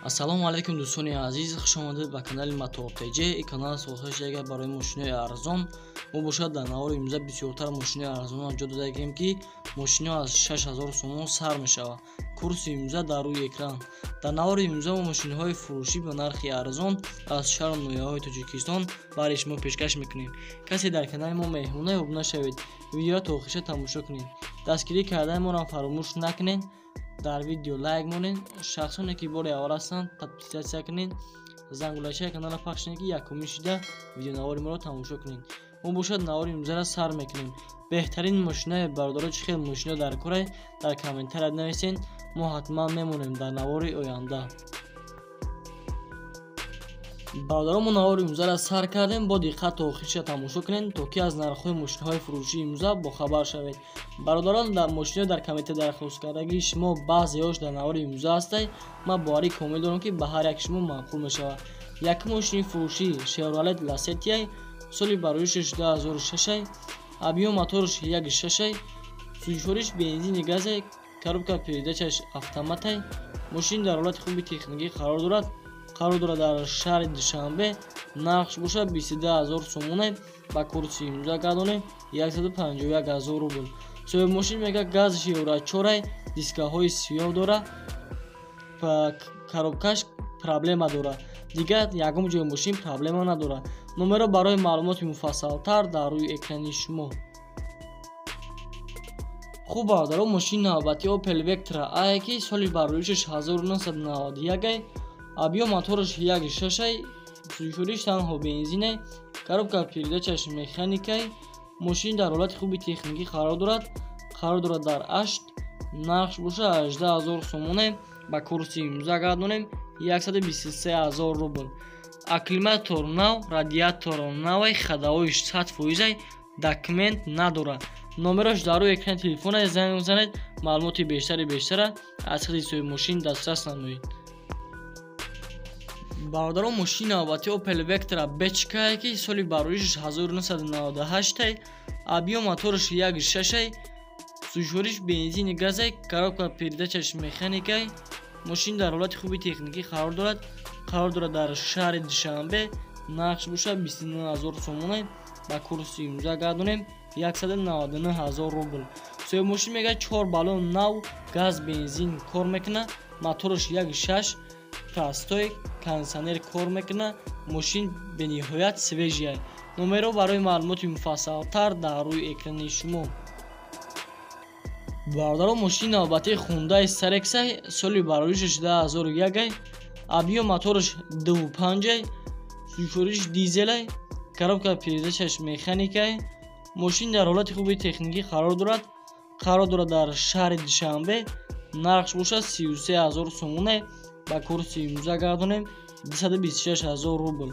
Ассалому алайкум, дӯстони азиз, хуш омадед ба канали Мотор ТЖ. Ин канал сохта шудага барои мошинои арзон. Мо бошад дар навори имрӯза бисёртар мошинои арзонро ҷо додагем, ки мошино аз 6000 сомон сар мешавад. Курси имрӯза дар рӯи экран. Дар навори имрӯза мо мошинҳои фурӯшӣ ба нархи арзон аз шаҳру ноҳияҳои Тоҷикистон барои шумо пешкаш мекунем. Касе дар канали мо меҳмона, обуна шавед, видеоро то охириша тамошо кунед. Дастгирӣ кардани моро фаромӯш накунед. Дар видео лайк монед. Шахсоне ки бори аввал ҳастанд, подписаться кунед, зангулачаи каналро пахш кунед, ки якумин шида видеонавори моро тамошо кунед. Мо бошад навори имрӯзаро сар мекунем. Беҳтарин мошинаи бародаро, чӣ хел мошино дар корай, дар комментария нависед, мо ҳатман мемонем дар навори оянда. Бародаро, мо навори имрӯзаро сар кардем. Бо диққат то охириша тамошо кунед, то ки аз нархҳои мошинаҳои фурӯшии имрӯза бохабар шавед. Бародарон, дар мошино дар комментария дархосткардагии шумо баъзеҳош дар навори имрӯза ҳастай. Ман боварӣ комил дорам, ки ба ҳар як шумо маъқул мешавад. Якум мошини фурӯшӣ Chevrolet Lacetti, соли бароишаш 2006, объём мотораш 1.6, сӯзишвориш бензини газай, коробка передачаш автоматай. Мошин дар ҳолати хуби техникӣ қарор дорад. Қарор дорад дар шаҳри Душанбе. Нархш бошад 22 000 сомоне, ба курси имрӯза гардонем 151 000 рубл. Соҳиби мошин мегӯяд, газш евро чорай, дискаҳои сиёҳ дорад, коробкаш проблема дорад, дигар ягон ҷои мошин проблема надорад. Номерро барои маълумоти муфассалтар дар рӯи экрани шумо. Хуб, бародаро, мошини навбатӣ Opel Vectra A, ки соли бароишаш 1991, объём мотораш 1.6, сӯзишвориш танҳо бензинай, коробка передачаш механикай. Мошин дар ҳолати хуби техникӣ қарор дорад. Қарор дорад дар Ашт. Нархш бошад 18 000 сомоне, ба курси имрӯза гардонем 123 000 рубл. Аккумулятор нав, радиатор навай, ходовойш 100 фоизай, документ надорад. Номерош дар рӯи экрани телефона, занг занед, маълумоти бештари бештара аз худи соҳиби мошин дастрас намоед. Бародарон, мошини навбатӣ Opel Vectra Бечкае, ки соли бароишаш 1998, объём мотораш 1.6, сӯзишвориш бензини газай, коробка передачаш механикай. Мошин дар ҳолати хуби техникӣ қарор дорад. Қарор дорад дар шаҳри Душанбе. Нархш бошад 29 000 сомоне, ба курси имрӯза гардонем 199 000 рубл. Соҳиби мошин мегӯяд, чор баллон нав, газ, бензин кор мекунад, мотораш 1.6 простой, кондитсионер кор мекунад, мошин бениҳоят свежий. Номерро барои маълумоти муфассалтар дар рӯи экрани шумо. Бародарон, мошини навбатии Хундай Сарексай, соли бароишаш 2001, объём мотораш 2.5, сӯзишвориш дизелай, коробка передачаш механикай. Мошин дар ҳолати хуби техникӣ қарор дорад. Қарор дорад дар шаҳри Душанбе. Нархш бошад 33 000 сомоне, ба курси имрӯза гардонем 226 000 рубл.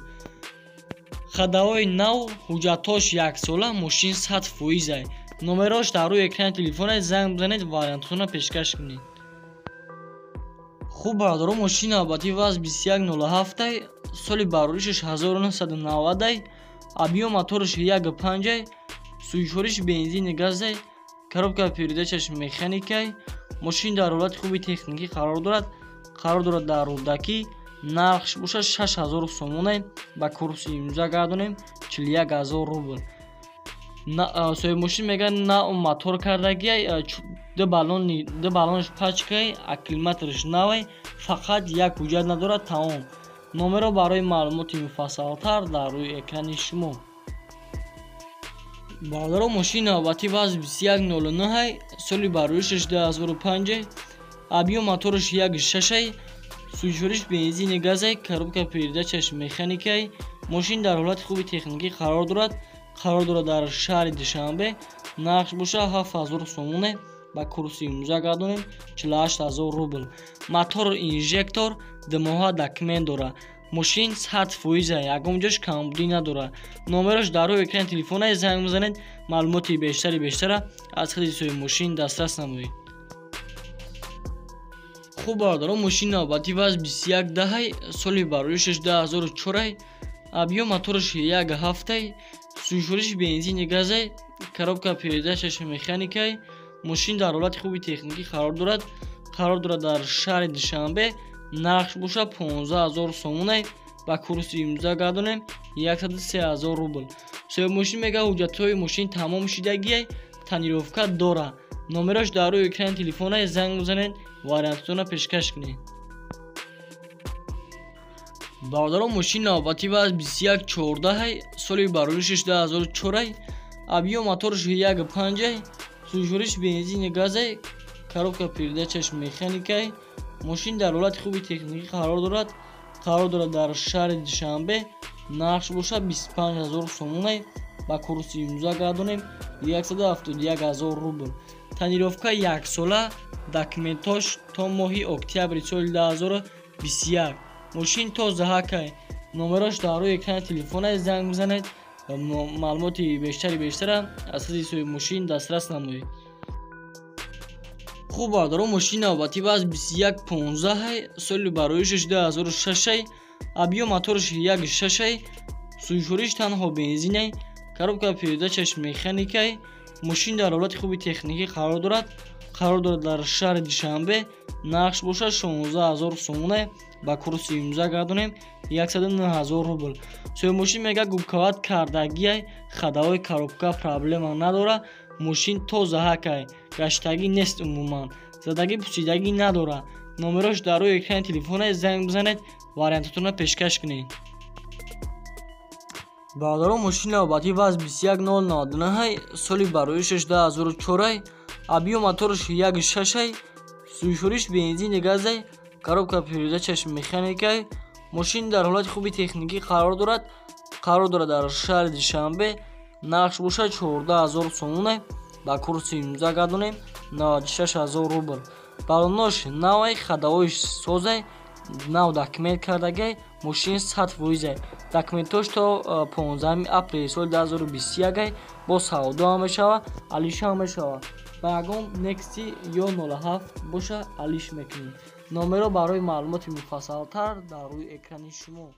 Ходовой нав, ҳуҷҷатҳош яксола, мошин 100 фоизай. Номерош дар рӯи экрани телефона, занг бизанед, вариантҳоро пешкаш кунед. Хуб, бародарон, мошини навбатӣ ВАЗ 2107, соли бароришаш 1990, объём мотораш 1.5, сӯзишвориш бензини газай, коробка передачаш механикай. Мошин дар ҳолати хуби техникӣ қарор дорад. Қарор дорад дар Рӯдакӣ. Нархш бошад 6000 сомоне, ба курси имрӯза гардонем 41 000 рубл. Соҳиби мошин мегӯяд, нав мотор кардагиай, ду баллонаш пачкай, аккумулятораш навай, фақат як ҳуҷҷат надорад, тамом. Номерро барои маълумоти муфассалтар дар рӯи экрани шумо. Бародарон, мошини навбатӣ ВАЗ 2109, соли бароишаш 2005, объём мотораш 1.6, сӯзишвориш бензини газай, коробка передачаш механикай. Мошин дар ҳолати хуби техникӣ қарор дорад. Қарор дорад дар шаҳри Душанбе. Нархш бошад 7000 сомоне, ба курси имрӯза гардонем 48 000 рубл. Мотор инжектор, 2 моҳа документ дорад. Мошин 100 фоиза, ягон ҷош камбудӣ надорад. Номерош дар рӯи экрани телефона, занг бизанед, маълумоти бештари бештара аз худи соҳиби мошин дастрас намоед. Хуб, бародарон, мошини навбатӣ ВАЗ 2110, соли бароишаш 2004, объём мотораш 1.7, сӯзишвориш бензини газай, коробка передачаш механикай. Мошин дар ҳолати хуби техникӣ қарор дорад. Қарор дорад дар шаҳри Душанбе. Нархш боша 15000 сомонай, ба курси имрӯза гардонем 103000 рубл. Соҳиби мошин мега ҳуҷҷатҳои мошин тамом шидагиай, тонировка дора. Номерош дар рӯи экрани телефонай, занг бизанед, вариантатонро пешкаш кунед. Бародарон, мошин навбатӣ ваз 2114, соли бароришаш 2004, объём моторш 1.5, сӯзишвориш бензини газай, коробка передачаш механикай. Мошин дар ҳолати хуби техникӣ қарор дорад. Қарор дорад дар шаҳри Душанбе. Нархш бошад 25000 сомонай, ба курси имрӯза гардонем 171000 рубл. Тонировка яксола, документош то моҳи октябри соли 2021. Мошин тозаҳакай. Номерош дар рӯи экрани телефонай, занг бизанед, маълумоти бештари бештара аз худи соҳиби мошин дастрас намоед. Хуб, бародарон, мошини навбатӣ ваз 2115, соли бароишаш 2006, объём моторш 1.6, сӯзишвориш танҳо бензинай, коробка передачаш механикай. Мошин дар ҳолати хуби техникӣ қарор дорад. Қарор дорад дар шаҳри Душанбе. Нархш бошад 16000 сомонай, ба курси имрӯза гардонем 109000 рубл. Соҳиби мошин мега губкават кардагиай, ходовой коробка проблема надора. Мошин тозаҳакай, гаштагӣ нест, умуман задагӣ пусидагӣ надора. Номерош дар рӯи экрани телефонай, занг бизанед, вариантатонро пешкаш кунед. Бародарон, мошини навбатӣ ваз 21099, соли бароишаш 2004, объём моторш 1.6, сӯзишвориш бензини газай, коробка передачаш механикай. Мошин дар ҳолати хуби техникӣ қарор дорад. Қарор дорад дар шаҳри Душанбе. Нархш бошад 14000 сомонай, ба курси имрӯза гардонем 96000 рубл. Балонош навай, ходовойш созай, нав документ кардагай. Мошин 100%-ай. Документош то 15 апрели соли 2021, бо савдо ҳам мешава, алиша ҳам мешава. Ба ягон Нексия ё 07 боша, алиш мекунем. Номеро барои маълумоти муфассалтар дар рӯи экрани шумо.